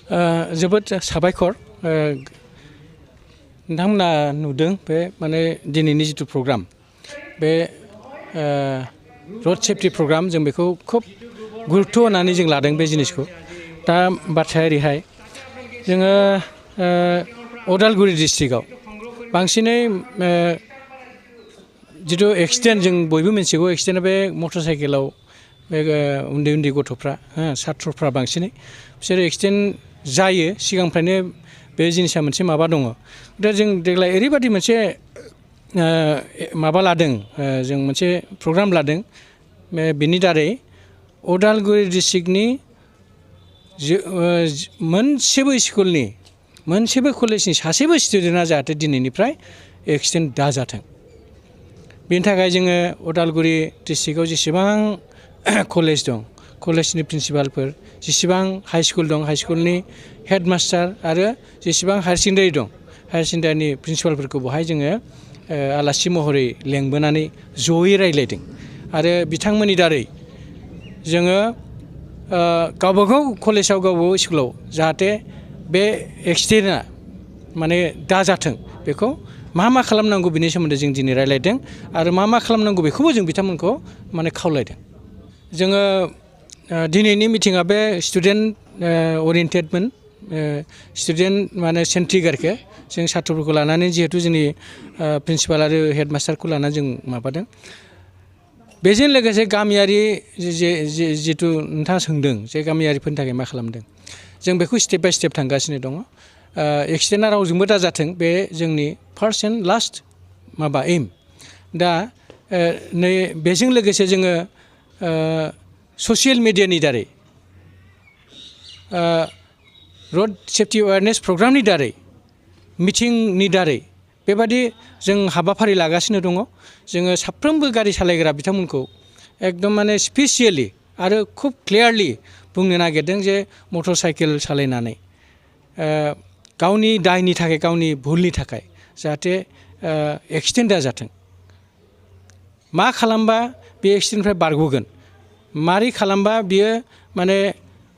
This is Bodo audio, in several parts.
जोबोद साबायखर नोंथांमोना नुदों बे माने दिनैनि जितु प्रग्राम बे रोड सेफ्टि प्रग्राम जों बेखौ खुब गुरुत्व होनानै जों लादों बे जिनिसखौ दा बाथ्राया ओरैहाय जोङो उदालगुरि डिस्ट्रिक्टआव बांसिनै जितु एक्सिडेन्ट जों बयबो मिथिगौ एक्सिडेन्टआ बे मटर साइकेलाव बे उन्दै उन्दै गथ'फ्रा छात्रफ्रा बांसिनै बिसोर एक्सिडेन्ट जायो सिगांनिफ्रायनो बे जिनिसा मोनसे माबा दङ दा जों देग्लाय ओरैबायदि मोनसे माबा लादों जों मोनसे प्रग्राम लादों बेनि दारै उदालगुरि डिस्ट्रिक्टनि मोनसेबो स्कुलनि मोनसेबो कलेजनि सासेबो स्टुडेन्टआ जाहाथे दिनैनिफ्राय एक्सिडेन्ट दाजाथों बेनि थाखाय जोङो उदालगुरि डिस्ट्रिक्टआव जेसेबां कलेज दं कलेजनि प्रिन्सिपालफोर जेसेबां हाई स्कुल दं हाई स्कुलनि हेडमास्टार आरो जेसेबां हायार सेकेन्डारि दं हायार सेकेन्डारिनि प्रिन्सिपालफोरखौ बहाय जोङो आलासि महरै लेंबोनानै जयै रायज्लायदों आरो बिथांमोननि दारै जोङो गावबागाव कलेजाव गावबागाव स्कुलाव जाहाथे बे एक्सिडेन्टआ माने दाजाथों बेखौ मा खालामनांगौ बिनि सोमोन्दै जों दिनै रायज्लायदों आरो मा खालामनांगौ बेखौबो जों बिथांमोनखौ माने खावलायदों जोङो दिनैनि मिटिङा बे स्टुडेन्ट ओरिएन्टेडमोन स्टुडेन्ट माने सेन्ट्रिक आरोखि जों साथ्रफोरखौ लानानै जिहेतु जोंनि प्रिन्सिपाल आरो हेडमास्टारखौ लानानै जों माबादों बेजों लोगोसे गामियारि जितु नोंथाङा सोंदों जे गामियारिफोरनि थाखाय मा खालामदों जों बेखौ स्टेप बाय स्टेप थांगासिनो दङ एक्सिडेन्टआ रावजोंबो दाजाथों बे जोंनि फार्स्ट एन्ड लास्ट माबा एम दा नै बेजों लोगोसे जोङो ससियेल मिडियानि दारै रोड सेफ्टि एवारनेस प्रग्रामनि दारै मिटिंनि दारै बेबादि जों हाबाफारि लागासिनो दङ जोङो साफ्रोमबो गारि सालायग्रा बिथांमोनखौ एकदम माने स्पेसियेलि आरो खुब क्लियारलि बुंनो नागिरदों जे मटर साइकेल सालायनानै गावनि दायनि थाखाय गावनि भुलनि थाखाय जाहाथे एक्सिडेन्ट दाजाथों मा खालामबा बे एक्सिडेन्टनिफ्राय बारग'गोन मारै खालामबा बियो माने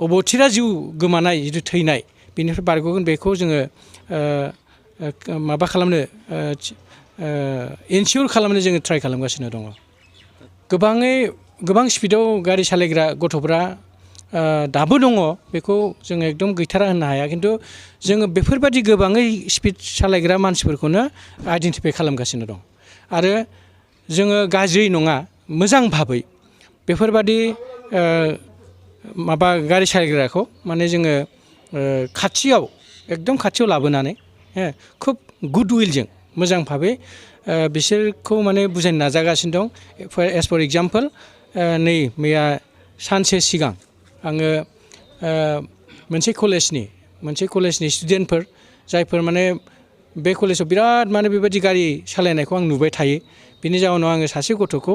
अबथिरा जिउ गोमानाय जिथु थैनाय बेनिफ्राय बारग'गोन बेखौ जोङो माबा खालामनो इनसियर खालामनो जोङो ट्राइ खालामगासिनो दङ गोबां स्पिडआव गारि सालायग्रा गथ'फ्रा दाबो दङ बेखौ जोङो एकदम गैथारा होननो हाया खिन्थु जोङो बेफोरबायदि गोबाङै स्पिड सालायग्रा मानसिफोरखौनो आइडेन्टिफाइ खालामगासिनो दं आरो जोङो गाज्रि नङा मोजां भाबै बेफोरबादि माबा गारि सालायग्राखौ माने जोङो खाथियाव एकदम खाथियाव लाबोनानै खुब गुड उइलजों मोजां भाबै बिसोरखौ माने बुजायनो नाजागासिनो दं एस फर एग्जाम्पल नै मैया सानसे सिगां आङो मोनसे कलेजनि स्टुडेन्टफोर जायफोर माने बे कलेजाव बिराद माने बेबायदि गारि सालायनायखौ आं नुबाय थायो बिनि जाउनाव आङो सासे गथ'खौ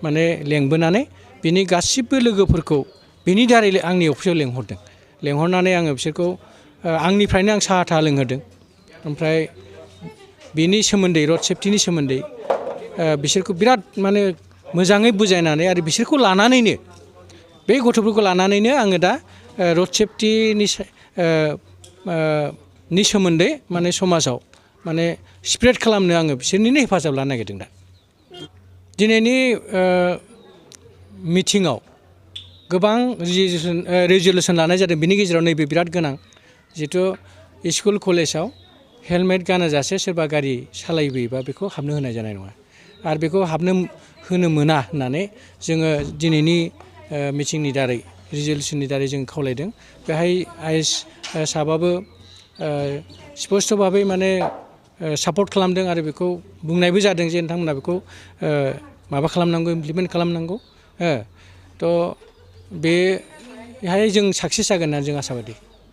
माने लेंबोनानै बिनि गासिबो लोगोफोरखौ बिनि दारै आंनि अफिसाव लेंहरनानै आङो बिसोरखौ आंनिफ्रायनो आं साहा थाहा लोंहोदों ओमफ्राय बिनि सोमोन्दै रोड सेफ्टिनि सोमोन्दै बिसोरखौ बिराद माने मोजाङै बुजायनानै आरो बिसोरखौ लानानैनो बे गथ'फोरखौ लानानैनो आङो दा रोड सेफ्टिनि सोमोन्दै माने समाजाव माने स्प्रेड खालामनो आङो बिसोरनिनो हेफाजाब लानो नागिरदों दा दिनैनि मिटिङाव गोबां रेजुलेसन लानाय जादों बिनि गेजेराव नैबे बिराद गोनां जितु स्कुल कलेजाव हेलमेट गानाजासे सोरबा गारि सालायबोयोबा बेखौ हाबनो होनाय जानाय नङा आरो बेखौ हाबनो होनो मोना होननानै जोङो दिनैनि मिटिंनि दारै रेजुलेसननि दारै जों खावलायदों बेहाय आइएस साहाबाबो स्पस्ट भाबै माने सापर्ट खालामदों आरो बेखौ बुंनायबो जादों जे नोंथांमोना बेखौ माबा खालामनांगौ इमप्लिमेन्ट खालामनांगौ थ' बेहाय जों साक्सेस जागोन होननानै जों आसाबादि